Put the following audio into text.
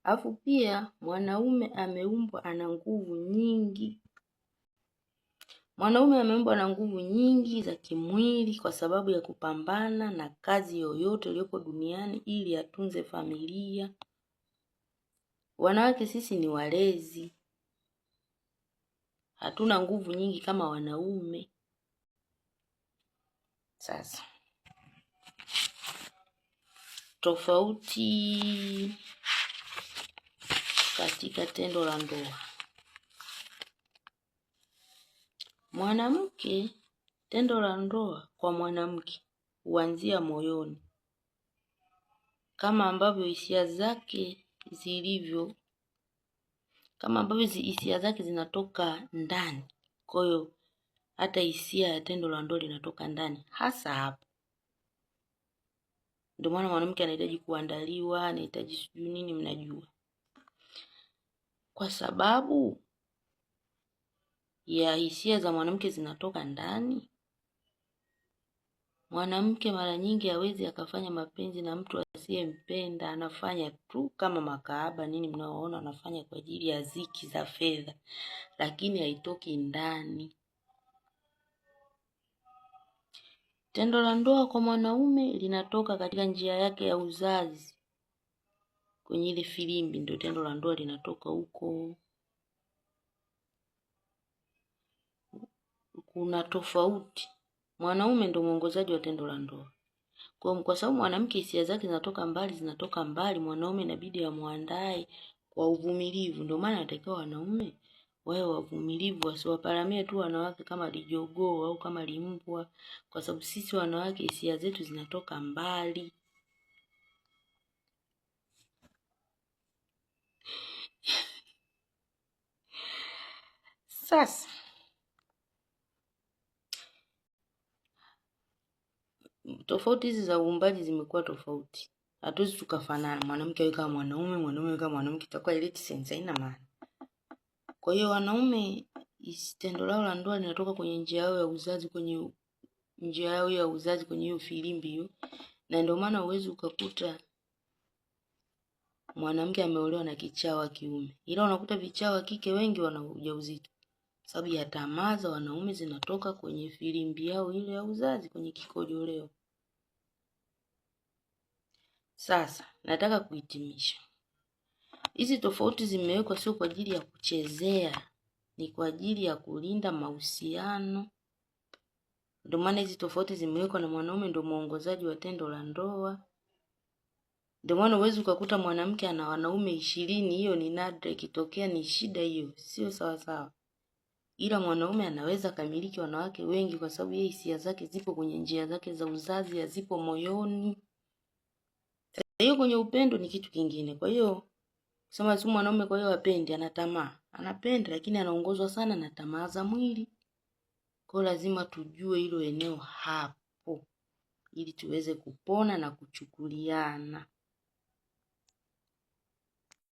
Alafu pia mwanaume ameumbwa ana nguvu nyingi. Mwanaume ameumbwa na nguvu nyingi za kimwili kwa sababu ya kupambana na kazi yoyote iliyoko duniani ili atunze familia. Wanawake sisi ni walezi, hatuna nguvu nyingi kama wanaume. Sasa tofauti katika tendo la ndoa. Mwanamke, tendo la ndoa kwa mwanamke huanzia moyoni, kama ambavyo hisia zake zilivyo, kama ambavyo hisia zake zinatoka ndani. Kwa hiyo hata hisia ya tendo la ndoa linatoka ndani, hasa hapo. Ndio maana mwanamke anahitaji kuandaliwa, anahitaji sijui nini, mnajua, kwa sababu ya hisia za mwanamke zinatoka ndani. Mwanamke mara nyingi hawezi akafanya mapenzi na mtu asiyempenda, anafanya tu kama makahaba nini mnaoona anafanya kwa ajili ya ziki za fedha, lakini haitoki ndani. Tendo la ndoa kwa mwanaume linatoka katika njia yake ya uzazi, kwenye ile filimbi ndio tendo la ndoa linatoka huko. Kuna tofauti. Mwanaume ndio mwongozaji wa tendo la ndoa. Kwa sababu mwanamke hisia zake zinatoka mbali, zinatoka mbali, mwanaume inabidi amwandae kwa uvumilivu. Ndio maana anatakiwa wanaume wawe wavumilivu, wasiwaparamie tu wanawake kama lijogoo au kama limbwa, kwa sababu sisi wanawake hisia zetu zinatoka mbali. Sasa tofauti hizi za uumbaji zimekuwa tofauti, hatuwezi tukafanana, mwanamke awe kama mwanaume, mwanaume awe kama mwanamke, itakuwa ileti sense, haina maana. Kwa hiyo wanaume tendo lao la ndoa linatoka kwenye njia yao ya uzazi, kwenye njia yao ya uzazi, kwenye hiyo filimbi hiyo, na ndio maana huwezi ukakuta mwanamke ameolewa na kichaa wa kiume, ila unakuta vichaa wa kike wengi wana ujauzito sababu ya tamaa za wanaume zinatoka kwenye filimbi yao ile ya uzazi, kwenye kikojoleo. Sasa nataka kuhitimisha. Hizi tofauti zimewekwa sio kwa ajili ya kuchezea, ni kwa ajili ya kulinda mahusiano. Ndio maana hizi tofauti zimewekwa, na mwanaume ndio mwongozaji wa tendo la ndoa. Ndio maana huwezi ukakuta mwanamke ana wanaume 20, hiyo ni nadra, ikitokea ni shida hiyo, sio sawa sawa. Ila mwanaume anaweza kamiliki wanawake wengi kwa sababu yeye hisia zake zipo kwenye njia zake za uzazi, hazipo moyoni. Hiyo kwenye upendo ni kitu kingine. Kwa hiyo sema tu mwanaume kwa hiyo apendi, ana tamaa. Anapenda lakini anaongozwa sana na tamaa za mwili. Kwa hiyo lazima tujue hilo eneo hapo ili tuweze kupona na kuchukuliana.